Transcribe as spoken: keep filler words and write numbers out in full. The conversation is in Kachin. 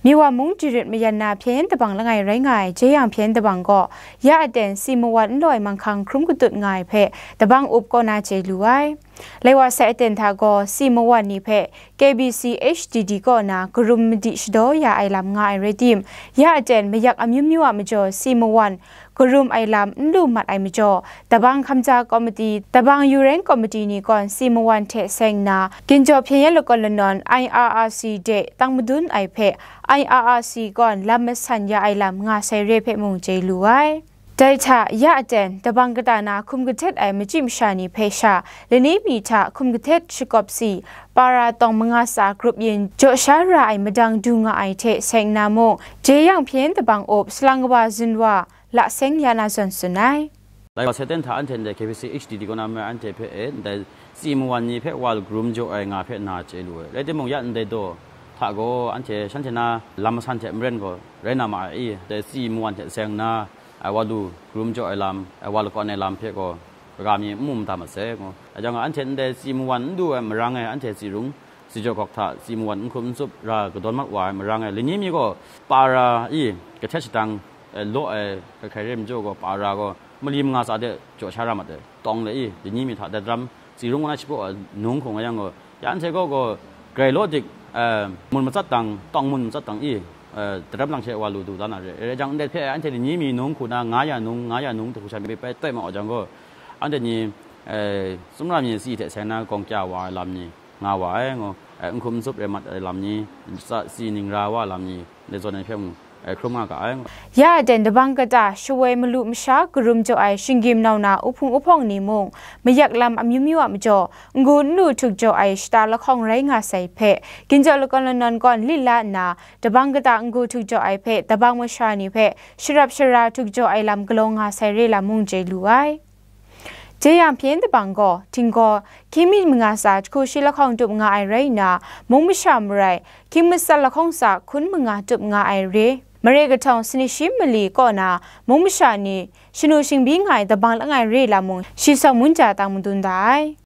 Miwa mung jarit mayan na hpyen dabang langai rai nga ai Jeyang hpyen dabang gaw, ya aten si mawan n law ai manghkang hkrum katut nga ai hpe, dabang up kaw na chye lu ai. Laiwa sai aten hta gaw, si mawan ni hpe K B C H D D kaw na karum madi shadaw ya ai lam nga ai rai tim, ya aten mayak amyu myu a majaw si mawan karum ai lam n lu mat ai majaw, Dabang Hkamja Komiti, Dabang Yureng Komiti ni gawn si mawan hte seng nna, ginjaw hpyen ya lakawn lanawn I R R C de tang madun ai hpe, I R R C gawn lam masan ya ai lam nga sai re hpe mung chye lu ai. Dai hta, ya aten, dabang kata na hkum kahtet ai machyi masha ni hpe sha, lani mi hta hkum kahtet shakawp si, para tawng manga tsa grup yin jaw sha ra ai madang du nga ai hte seng nna mung, Jeyang hpyen dabang up salang kawa zun wa, la seng ya na zawn tsun ai. Dai wa sai aten hta anhte ndai K B C H D D kaw na me anhte hpe e, ndai si mawan ni hpe wa karum jaw ai nga hpe na chye lu ai. Rai timung, ya ndai daw hta gaw anhte shanhte na lam masan hte maren gaw rai na ma ai i, dai si mawan hte seng nna, ai wa lu karum jaw ai lam, ai wa lakawn ai lam hpe gaw, kaga mi n mu mada mat sai, ngu. Dai jang, anhte ndai si mawan n du ai marang e, anhte si rung, si jaw gawk hta si mawan n hkrup n tsup ra kadawn mat wa ai marang e, lani mi gaw, para i, kahtet shadang, e, law ai, hkai hkai re ai majaw gaw, para gaw, mali manga tsa de jaw sha ra mat ai, tawng le i, lani mi hta dat ram, si rung kaw na shapraw ai nung hkung nga yang gaw, ya anhte gaw gaw, grai law dik, e, mun matsat dang, tawng mun matsat dang i, e, dat ram lang hte wa lu du da na re. Rai jang, ndai hpe anhte lani mi nung hku na, nga ya nung, nga ya nung, hku sha mi bai tai ma wa jang gaw, anhte ni, e, tsawmra mi si hte seng na gawng kya wa ai lam ni, nga wa ai, ngu, e, n hkrup n tsup rai mat ai lam ni, tsa si ning ra wa ai lam ni, ndai zawn ai hpe mung, e, hkrum nga ga ai, ngu. Ya aten dabang kata shawoi malu masha karum jaw ai shinggyim nau na uhpung uhpawng ni mung, mayak lam amyu myu a majaw, n-gun n lu htuk jaw ai shata lahkawng rai nga sai hpe, ginjaw lakawn lanawn gawn lit la nna, dabang kata n-gun htuk jaw ai hpe, dabang masha ni hpe sharap shara htuk jaw ai lam galaw nga sai re lam mung chye lu ai. Jeyang hpyen dabang gaw, htinggaw, hkying myit manga tsa jahku shi lahkawng tup nga ai rai nna, mung masha marai, hkying matsat lahkawng tsa hkun manga tup nga ai re, mare kahtawng sanit shi mali kaw na, mung masha ni, shanu shingbyi nga ai dabang langai re lam mung, shi sawng munja tang madun da ai.